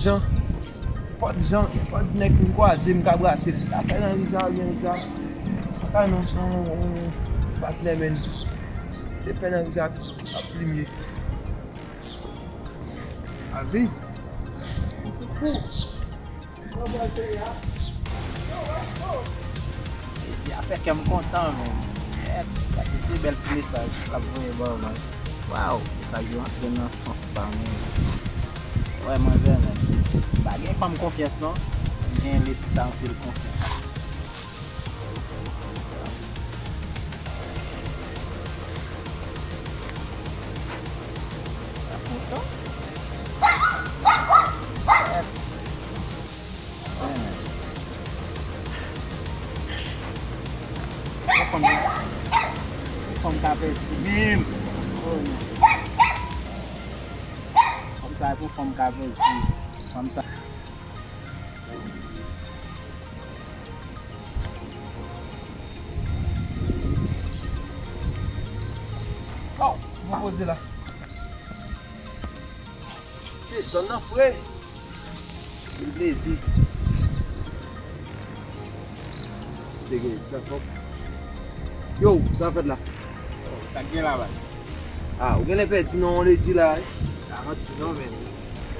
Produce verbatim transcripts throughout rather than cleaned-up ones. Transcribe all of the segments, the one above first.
Jan, nenpòt jan, nenpòt nèg m kwaze, m ka brase l. Afè nan ri sa, byen ri sa. Pa ka non, se yon, yon patnè, men. Se fè nan ri sa ap plimye. Alvin. Koukou. Kòman w ye a? Epi afè kè m kontan, men. Gade ti bèl ti mesaj l ap voye ban mwen. Waw, mesaj yo antre nan sans pa mwen. Wè, manzè, men. M pa gen fanm konfyans, non. M gen leti sa anpil konfyans. Fanm, fanm ka pèdi menm. Oh, non. Fanm sa e pou fanm ka pèdi. Fanm sa. Oh, mwen poze la. Se zòn nan fre. Vin plezi. Se gen sa fòk. Yo, sa fèt la? Oh, sa k gen la, baz? Ah, ou genlè pèdi nan yon ledi la, wi. Sa manti non, men.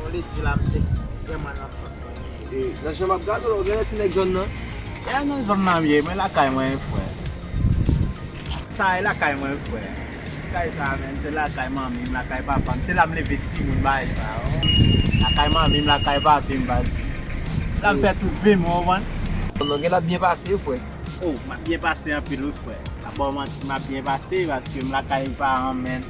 Yon ledi la, m te vrèman nan sans mwen. E, nan jan m ap gade w, ou genlè se nèg zòn nan? E nan zòn nan m ye, men lakay mwen, frè. Sa e lakay mwen, frè. Kay sa a menm, se lakay manmi m, lakay papa m. Se la m leve timoun bagay sa yo. Lakay manmi m, lakay papi m, baz. La m fè tout vi m, ou konprann? Non, gen l ap byen pase, frè. Oh, m ap byen pase anpil, wi, frè. M ap ba w manti, m ap byen pase, paske m lakay paran m, men.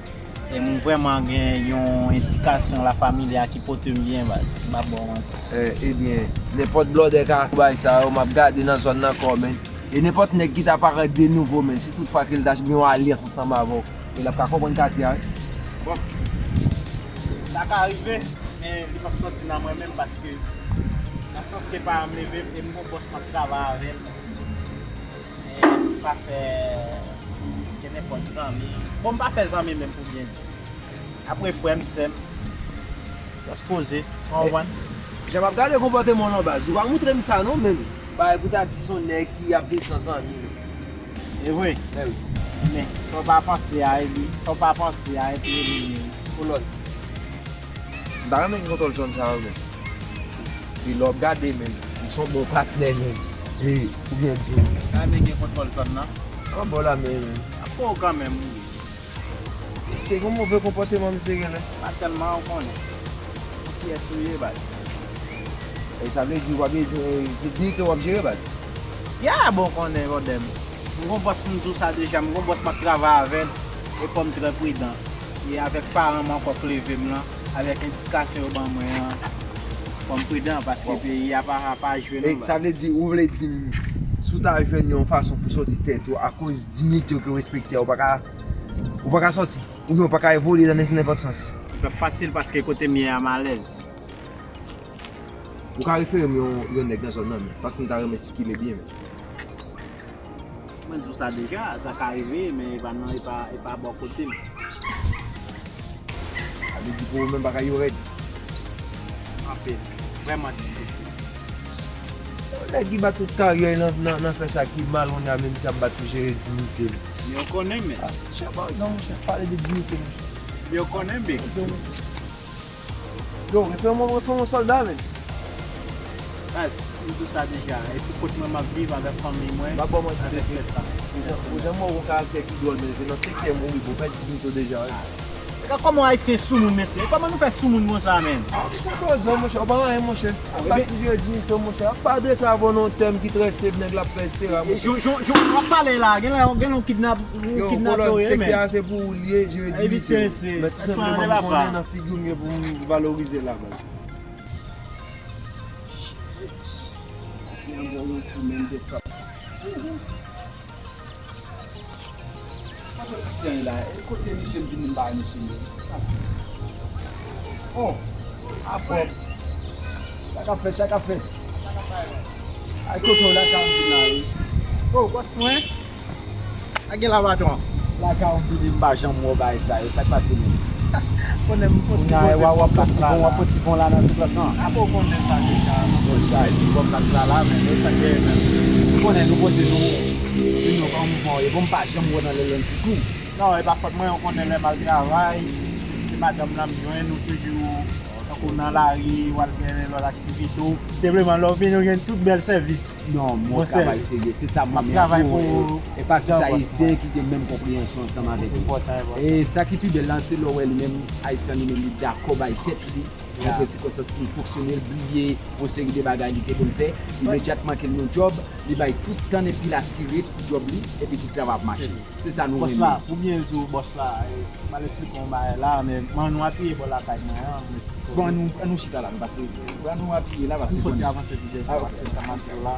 E m vrèman gen yon endikasyon la familya ki pote m byen, baz. M ap ba w manti. Eh, ebyen, nenpòt blòdè ka fè bagay sa yo, m ap gade nan zòn nan ankò, men. E nenpòt nèg ki ta parèt de nouvo, men, si tout fwa ke l ta gen yon alyans ansanm avè w, e l ap ka konprann katye a, wi. Bon, sa ka rive, men li p ap sòti nan mwen menm, paske nan sans ke paran m leve m, e m gon bòs m ap travay avè l. Men m pa fè ke nenpòt zanmi. Bon, m pa fè zanmi menm pou byen di. Apre frè m, sè m, sa sipoze, ou konprann? Jan m ap gade konpòteman w lan baz, ou pa montre m sa non, menm. Bagay pou ta di se yon nèg ki ap viv san zanmi, non. E vre? Bèl. Men, sa w pa panse a, epi, sa w pa panse a, epi, epi, pou lòt. M ta renmen gen kontwòl zòn sa yo, men. Epi lè w ap gade, men, ou se yon bon patnè, men. E, ou byen di w. M ta renmen gen kontwòl zòn nan. An bò la, men, men. Ap fè w kanmenm, wi. Se yon move konpòteman misye genlè. Pa tèlman, ou konnen. Kiyès ou ye, baz? E sa vle di, w ap, se diyite w ap jere, baz? Ya, bon, konnen, brother m. M gon bòs, m di w sa deja, m gon bòs m ap travay avè l. E fò m trè pridan. E avèk paran m ankò k leve m lan, avèk edikasyon yo ban mwen an, fò m pridan, paske peyi a pa, pa jwe non, baz. E sa vle di, ou vle di m, si w ta jwenn yon fason pou sòti tèt ou, akoz diyite w ke w respekte a, ou pa ka Ou pa ka sòti, oubyen ou pa ka evolye nan nenpòt sans. Li pa fasil paske kote m ye a m alèz. Ou ka refere m yon, yon nèg nan zòn nan, men, paske m ta renmen sikile byen, men. Mwen di w sa deja, sa ka rive, men e pa nan, e pa, e pa bò kote m. Sa vle di pou ou menm bagay yo rèd. Anpil. Vrèman difisil. Se yon nèg ki bat tout karyè nan, nan, nan fè sa ki mal, kounye a menm si ap bat pou jere diyite l. Yo konnen, men. Ah, chè, pa egzanp, monchè, pale de diyite, monchè. Yo konnen, men. Yo, refè mwen, refè mwen sòlda, men. Baz, m di w sa deja. E sou kot mwen m ap viv avèk fanmi mwen. M ap ba w manti, avèk tèt la. Ou jan, ou jan mwen, yon karaktè ki dwòl, men nan sektè m, ou rive, ou pèdi diyite w deja, wi. Gad kòman Ayisyen soumoun, mesye. Kòman nou fè soumoun konsa, menn? Ah, monchè, pa zò, monchè. Ou pa anyen, monchè. Ap bat pou jere diyite w, monchè. Ap pa adrese avè w nan yon tèm ki trè senp, nèg la ap fè, etsetera, monchè. Jan, jan, jan w ap pale la, genlè, genlè yon kidnap, yon kidnapè w ye, menn. Yo, kolòn, sektè a se pou ou l ye, jere diyite w. Men tou senpleman, m konnen nan figi w m ye pou m valorize la, baz. Shit. Yon gwo retour, menm de frap. Kote misye ye la? E kote misye m vini m bay misye menm? Oh, a pwòp. Sa k ap fèt, sa k ap fèt? Ay, kote w la ka vin la, wi. Oh, bòs mwen. A gen la, patwon. La ka vini m pa janm wè bagay sa yo. Sa k pase menm? Konnen m fon ti kote bon plas la la. Bon, w ap fon ti bon la nan ti plas lan. A bon, konnen sa deja. Bon, sa, si bon plas la la, men nou sa gen, men. Ou konnen nou poze nou, nou pa mouvman, e bon, m pa janm wè nan lè lè ditou. Non, e pa fòt mwen, ou konnen lè m al travay, se madanm nan m jwenn, ou toujou, tankou nan lari, w al fè lòt aktivite w. Se vreman lè w vini, ou jwenn tout bèl sèvis. Non, mwen travay serye, se sa mwen menm. E pa tout ayisyen ki gen menm konpreyansyon ansanm avèk nou. E sa ki pi bèl la, se lè w wè li menm, ayisyen li menm, li dakò bay tèt li, nan sikonstans ki fonksyone, l bliye yon seri de bagay li te konn fè, imedyatman ke l nan djòb, li bay tout tan epi l asire pou djòb li, epi tout travay ap mache. Se sa nou renmen. Bòs la, pou byen di w, bòs la, e, m al eksplike yon bagay la, men, men nou apiye bò lakay mwen an, m eksplike w. Bon, ann nou, ann nou chita la, nou pase, ann nou apiye la, pase. Nou fò ti avanse pi byen, paske sa m ap di w la,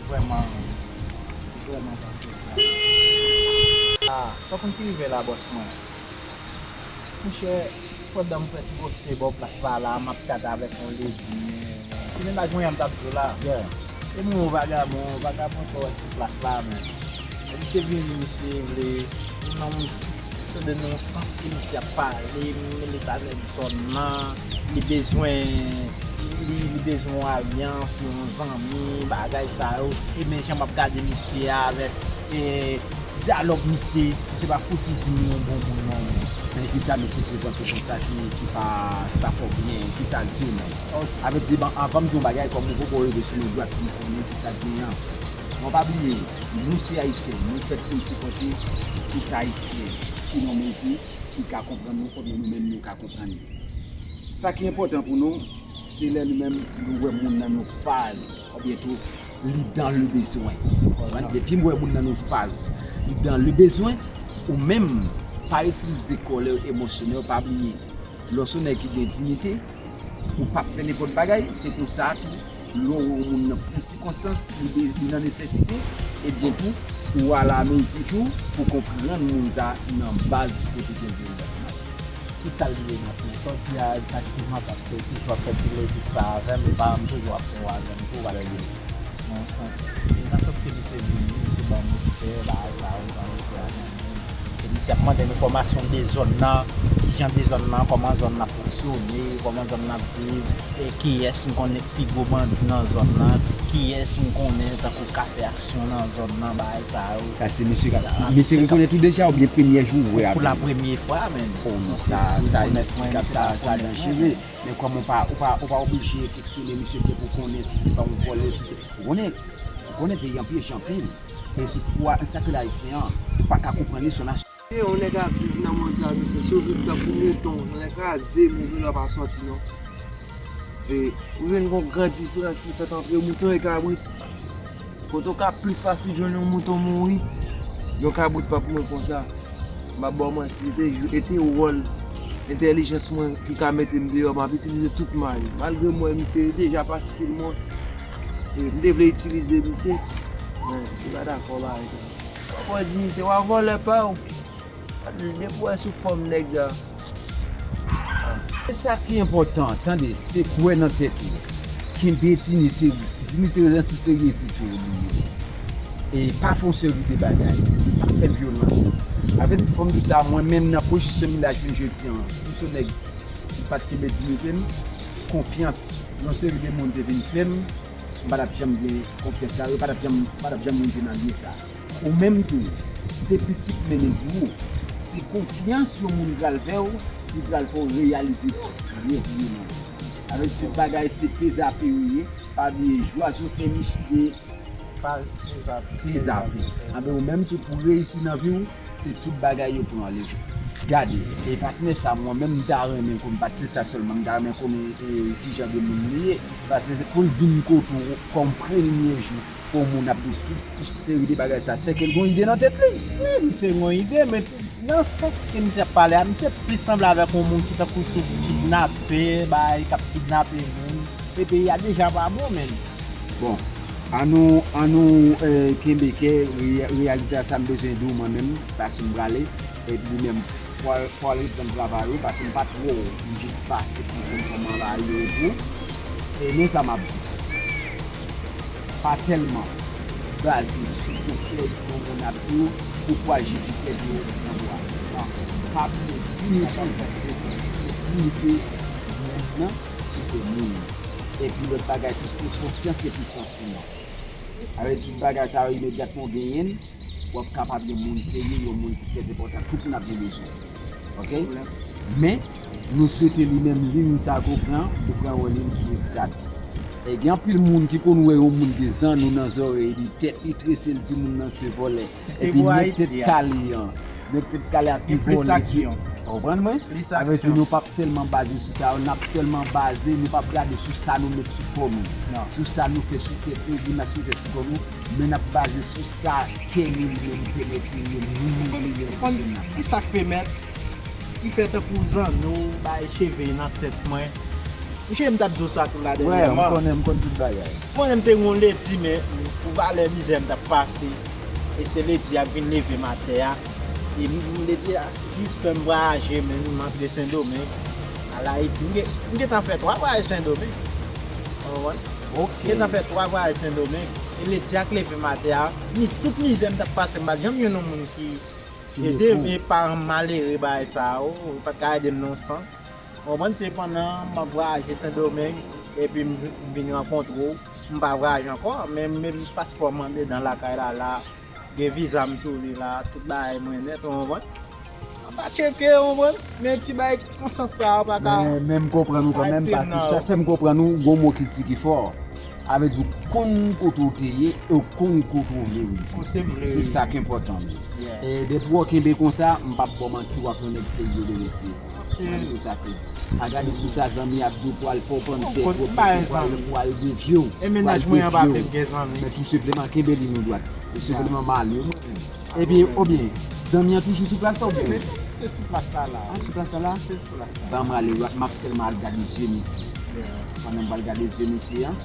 vrèman, vrèman pa fè sa. Ah, pa konn ki rive la, bòs mwen. Monchè, pandan m fè ti poste bò plas la, la, m ap tchat avèk yon ledi, men, men, ki mennaj mwen an m t ap di w la? Yeah. E mwen, yon vagabon, vagabon tò wè sou plas la, men. Misye vini, misye vle, nan yon, tande nan yon sans ke misye ap pale, men leta nèg zòn nan, li bezwen, li, li bezwen yon alyans, yon zanmi, bagay sa yo. E men jan m ap gade misye a avèk, e, dyalòg misye, misye pa fouti di m yon bon moun non, men. Men kisa misye prezante konsa ki, ki pa, ki pa fè w byen, kisa l di w menm? Avèk di, bon, avan m di yon bagay, kòm ou poko rive sou men dwat pou m konnen kisa k genyen an. Bon, pa bliye, nou se ayisyen, nou fèt pou n sipòte tout ayisyen ki nan mezi, ki ka konprann nou, kòm nou menm nou ka konprann li. Sa ki enpòtan pou nou, se lè nou menm, nou wè moun nan nan faz, oubyen tou, li dans le besoin. Konprann? Depi m wè moun nan nan faz, li dans le besoin, ou menm, pa itilize kòlè w, emosyonèl w, pa bliye, lè w se yon nèg ki gen diyite, ou p ap fè nenpòt bagay, se konsa tou, lè w wè yon moun nan pran sikonstans, li be-, li nan nesesite, ebyen tou, ou alamezi tou pou konprann moun sa nan baz kote ke l vin. Tout sa l ye nan fon. Sa w di a, efektivman, paske toujou ap fè ti lojik sa avè m, e pa m toujou ap fè w avè m tou, valè li. Nan sans, nan sans ke misye vini, misye ban m respè, bagay sa yo, jan misye a nan men m. E misye ap mande m enfòmasyon de zòn nan, kijan de zòn nan, kòman zòn nan ap fonksyone, kòman zòn nan ap viv, e kiyès m konnen ki gwo bandi nan zòn nan, kiyès m konnen tankou k ap fè aksyon nan zòn nan, bagay sa yo. Sa se misye k ap, misye rekonèt ou deja oubyen premyè jou ou wè avè l? Pou la premye fwa, men. Oh non, sa, sa ineksplikab, sa, sa danjere. Men kòm ou pa, ou pa, ou pa oblije keksyone misye pou konnen si se pa yon vòlè, si se, ou konnen, ou konnen peyi an pyeje anpil. Men se pou a, sa ke l ayisyen an, ou pa ka konprann li, se yon nasyon. Yon nèg ap viv nan mond sa, mesye, si w viv tankou mouton, nan lè kraze, move lè w pa sòti non. E, ou jwenn gon gran diferans ki fèt ant mouton e kabrit. Kote w ka plis fasil jwenn yon mouton mouri, yon kabrit p ap mouri konsa. M ap ba w manti, se te, e te wòl entèlijans mwen ki ka mete m deyò, m ap itilize tout may. Malgre m wè misye deja pa stil mwen, e m te vle itilize misye, men misye pa dakò bagay sa. W ap wè diyite, w ap vòlè pa w. Depi w wè sou fòm nèg sa. E sa ki enpòtan, tande, se kwè nan tèt ou. Kenbe diyite w. Diyite w nan se serye si tou ou bliye. E pa fè yon seri de bagay. Pa fè vyolans. Avèk ti fòm di sa, mwen menm nan pozisyon m la jounen jodi an, si m se yon nèg ki pa t kenbe diyite m, konfyans yon seri de moun te vin fè m, m pa t ap janm gen konfyans sa, yo pa t ap janm, pa t ap janm rive nan lye sa. Ou menm tou, se pitit mennen pou ou. Se konfyans yon moun pral fè w, ki pral fè w reyalize vrè vre nan. Avèk tout bagay, se pezape yo ye. Pa bliye, jwazo fè nich de pa pezape. Anben, ou menm tou, pou reyisi nan vi w, se tout bagay yo pran leje. Gade, e patnè sa, mwen menm, m ta renmen konn, pa t se sa sèlman, m ta renmen konnen, e, kijan de moun li ye. Paske se pou l vin kote w kòm premye jou, pou moun ap di w tout seri de bagay sa, sèke l gon ide nan tèt li. Wi, misye gon ide, men nan sans ke misye ap pale a, misye plis sanble avèk yon moun ki tankou sou kidnape, bay, k ap kidnape moun. E peyi a deja pa bon, menm. Bon, ann nou, ann nou, eh, kenbe kè, re-, reyalite a sa m bezwen di w mwen menm, paske m prale, epi li menm, fò, fò l reprann travay ou, paske m pa t wè w, m jis pase pou konn kòman bagay yo ye pou ou. E men sa m ap di. Pa tèlman baze sou konsèy yon moun ap di w pou pral jedi tèt ou nan bwa. Pa bliye, Diyite, diyite moun nan, kite moun. Epi lòt bagay tou, se konsyans epi santiman. Avèk tout bagay sa yo, imedyatman w genyen l, w ap kapab yon moun serye, yon moun ki trè enpòtan, tout moun ap gen bezwen. Oke? Men, nou swete li menm, li, moun sa ke w pran, ou pran yon liy ki egzat. E gen anpil moun ki konn wè yon moun gen zanno nan zòrèy li, tèt li trese, l di moun nan se vòlè. Epi nèg tèt kale an, nèg tèt kale a ki vòlè. Ou konprann mwen? Sa vle di nou p ap tèlman baze sou sa yo, n ap sèlman baze, nou p ap gade sou sa nou met sou kò nou, sou sa nou fè sou tèt nou, epi n ap sou tèt sou kò nou, men n ap baze sou sa kè nou li menm pèmèt li menm, nou menm li menm. Ki sa k pèmèt, ki fè tankou zanno bay cheve nan tèt mwen. Misye, m t ap di w sa tou la dènyèman. M konnen, m konn tout bagay. M konnen m te gen yon ledi, men pou valè mizè m t ap pase, e se ledi a k vin leve m atè a. E m, m ledi a jis fè m vwayaje, men m antre Sendomeng, al Ayiti. M gen, m gentan fè twa vwayaj Sendomeng. Ou konprann? M gentan fè twa vwayaj Sendomeng. E ledi a k leve m atè a, mi, tout mizè m t ap pase, m pa t janm jwenn yon moun ki ede m, e paran m malere bagay sa yo, yo pa t ka ede m nan yon sans. Ou konprann, se pandan m ap vwayaje Sendomeng, epi m vin rankontre w, m pa vwayaje ankò, men m met paspò m andedan lakay la, la, gen viza m sou li la, tout bagay mwen nèt, ou konprann. M pa tcheke, ou konprann, men ti bagay konsyans sa yo pa ka. Men, men m konprann ou kanmenm, paske sa k fè m konprann ou, gon mo ki di ki fò. Sa vle di ou konn kote w te ye, e w konn kote w vle rive. Se sa k enpòtan. E depi w kenbe konsa, m p ap ba w manti, w ap yon nèg serye de mesye. Malgre sa ke, pa gade sou sa zanmi ap di w pou al fè w pran tèt, ou pou al, pou al revye w, pou al devye w. Men tou senpleman, kenbe liy nou dwat. Tou senpleman, m ale, mwen menm. Ebyen, oubyen, zanmi an toujou sou plas la, oubyen? Se sou plas la, la. Ah, sou plas la, la? Se sou plas la. Ban m ale, m ap sèlman al gade zye misye. Pandan m pral gade zye misye an.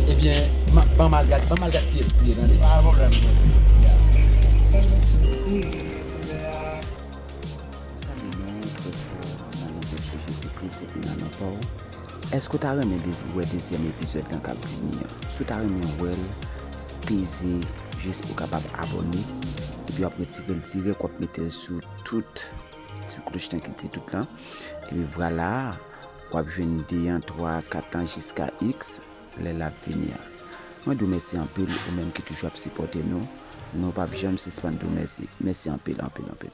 Ebyen, ban m al gade, ban m al gade pyès li ye, tande. Pa gen pwoblèm. M salye nou trè fò nan non Jezi Kris epi nan non pa w. Èske w ta renmen de-, wè dezyèm epizòd lan k ap vini an? Si w ta renmen wè l, peze jis pou w kapab abòne, epi w ap retire l dirèk, w ap mete l sou tout, sou kloch lan ki di tout lan. Epi vwala, w ap jwenn de an, twa, kat lan jiska X, lè l ap vini an. Mwen di w mèsi anpil, ou menm ki toujou ap sipòte nou. Nou p ap janm sispann di w mèsi. Mèsi anpil, anpil, anpil.